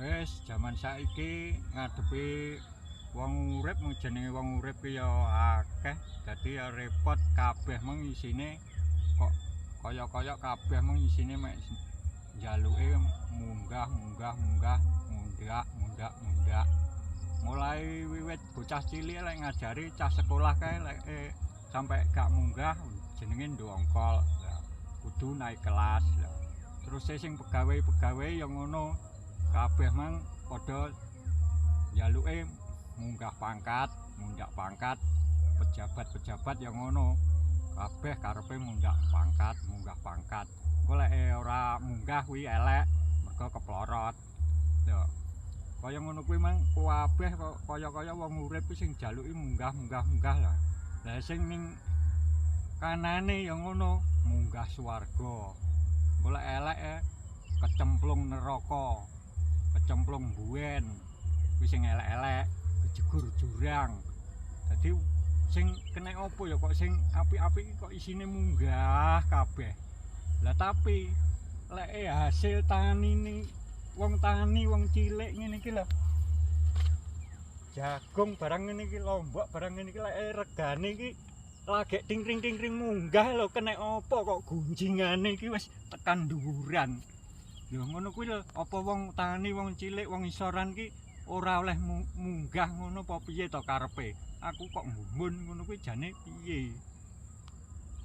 Wis jaman saiki ngadepi wong urip, jenenge wong urip ki ya akeh, dadi ya repot kabeh meng isine kok kaya-kaya kabeh meng isine mek njaluke munggah munggah munggah mundhak mundhak mundhak. Mulai wiwit bocah cilik lek ngajari cah sekolah kae lek sampe gak munggah jenenge ndongkol, kudu naik kelas. Terus sing pegawe-pegawe ya ngono, kabeh mang padha njaluke munggah pangkat, mundhak pangkat. Pejabat-pejabat ya ngono, kabeh karepe mundhak pangkat, munggah pangkat. Engko lek ora munggah kuwi elek, mergo keplorot. Lho, kaya ngono kuwi mang kabeh kaya-kaya wong urip kuwi sing jaluki munggah munggah munggah lah. Lah sing ning kanane ya ngono, munggah swarga. Engko lek elek kecemplung neraka, kecemplung buwen. Kuwi sing elek-elek, kejegur jurang. Dadi sing kena apa ya kok sing apik-apik iki kok isine munggah kabeh. Lah tapi lek hasil tanine wong tani, wong cilik ngene iki lho. Jagung barang ngene iki, lombok barang ngene iki lek regane iki lagek tingkring-tingkring munggah lho, kena apa kok gunjingane iki wis tekan dhuwuran. Lho ngono kuwi lho, apa wong tani, wong cilik, wong isoran ki ora oleh munggah ngono apa piye to karepe? Aku kok nggumun ngono kuwi jane piye?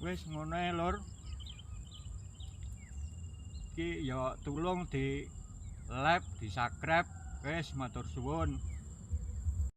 Wis ngono ae, Lur. Iki ya tulung di like, di subscribe. Wis matur suwun.